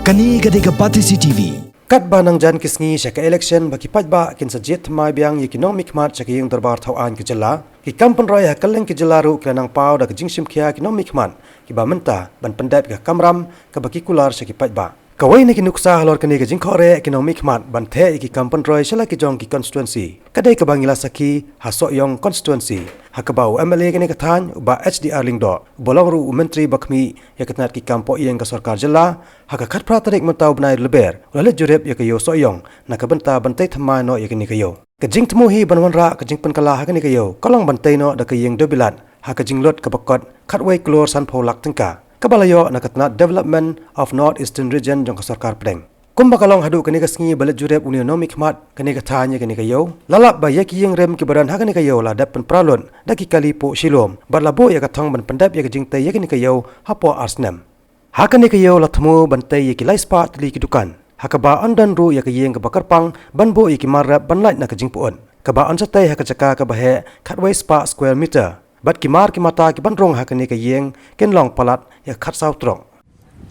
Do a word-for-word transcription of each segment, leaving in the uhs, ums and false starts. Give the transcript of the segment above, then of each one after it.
Kane ka dei ka Batesi T V. Katba nang jan ki sngi sha ka election ba ki paidbah kin sa jied thymmai biang ïa ki nongmihkhmat sha ka ïing dorbar thaw aiñ ka jylla, ki kam pynroi ha kylleng ka jylla ruh ki la nang paw da ka jingshim khia ki nongmihkhmat kiba mynta ban pyndep ïa ka kamram kaba ki kular sha ki paidbah. Kawei na ki nuksa halor kane ka jingkhohreh ki nongmihkhmat ban theh ïa ki kam pynroi sha la ki jong ki constituency ka dei kaba ngi la sakhi ha Sohiong constituency, ha kaba u M L A kane ka thaiñ, u Bah H D R Lyngdoh, uba long ruh u Myntri ba khmih ïa ka tnat ki kam poh ïing ka sorkar jylla, ha ka khatphra tarik mynta u bnai Lber, u la leit jurip ïa ka ïew Sohiong na ka bynta ban tei thymmai noh ïa kane ka ïew. Ka jingthmu hi ban wanrah ka jingpynkylla ha kane ka ïew ka long ban tei noh da ka ïing Dewbilat ha ka jinglut kaba kot khatwei klur sanphew lak tyngka, kaba la ïoh na ka tnat Development of North Eastern Region jong ka sorkar pdeng. Kumba ka long haduh kane ka sngi ba leit jurip une u nongmihkhmat kane ka thaiñ ïa kane ka ïew, la lap ba ïa ki ïing rim kiba don ha kane ka ïew la dep pynpra lut da ki kali puh shilum bad la buh ïa ka thong ban pyndep ïa ka jingtei ïa kane ka ïew hapoh ar snem. Ha kane ka ïew la thmu ban tei ïa ki lai spah tylli ki dukan, ha kaba yn don ruh ïa ka ïing kaba kyrpang ban buh ïa ki mar rep ban lait na ka jingpyut, kaba yn sa tei ha ka jaka kaba heh khatwei spah square meter, bad ki mar ki mata kiban rung ha kane ka ïing kin long palat ïa ka khatsaw trok.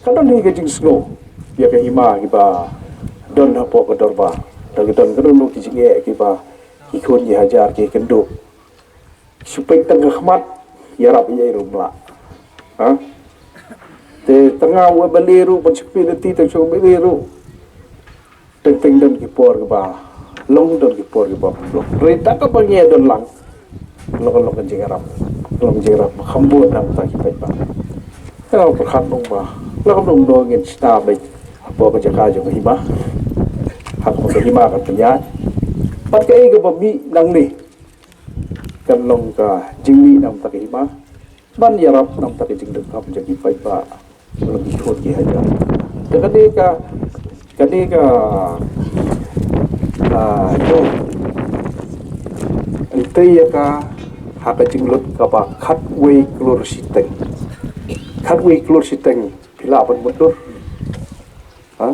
Ka don hi ka jingsngew ïa ka hima kiba don hapoh ka dorbar. Da ka don, ka don ruh ki jingeh kiba ki khun ki hajar ki kynduh. Shu peit tang ka khmat, ïarap ïa i ruh mla. Ha? Te tang u M L A ruh ban shu peit lynti, tang shu M L A ruh. Teng teng don ki por kiba long, don ki por kiba long. Hynrei tang kaba ngi don lang, long, long ka jingïarap. Long jingïarap ba kham bun na ka bynta ki paidbah. Ka pyrkhat nong ba la ka nong nong ngin sdang beit hapoh ka jaka jong ka hima. Ha ka hima kan pynïaid. Bad kaei kaba mih nangne kan long ka jingmih na ka bynta ka hima. Ban ïarap na ka bynta ka jingdonkam jong ki paidbah, jong ki khun ki hajar. Te kane ka, kane ka, ah, ïew, yn tei ïa ka ha ka jinglut kaba khatwei klur shiteng. Khatwei klur shiteng, phi lah ban mutdur. Ha?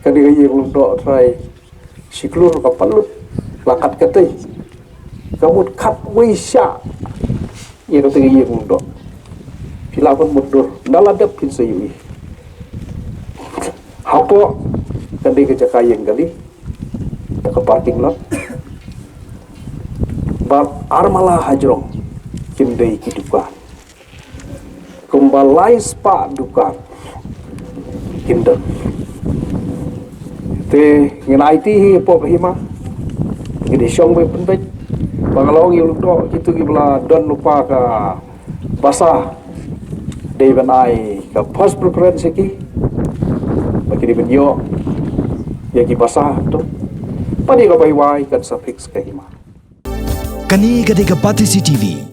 Kane ka ïing Lyngdoh trai, shi klur ka pynlut, la kat katei. Ka mut khatwei shah ïa katei ka ïing Lyngdoh. Phi lah ban mutdur, ynda la dep phin sa ïohi. Hapoh kane ka jaka ïing kali, da ka parking lot, bad armala hajrong kin dei ki dukan. Kumba lai spah dukan kin don. Te ngin aiti hi hapoh ka hima, ngin ïa shong beit pynbeit. Ba nga la ong ïa u Lyngdoh, kito kiba la don lypa ka basa, dei ban ai ka first preference ïa ki, ba ki dei ban ïoh ïa ki basa to. Pat ïa kaba wai kan sa fix ka hima. Kane ka dei ka Batesi T V.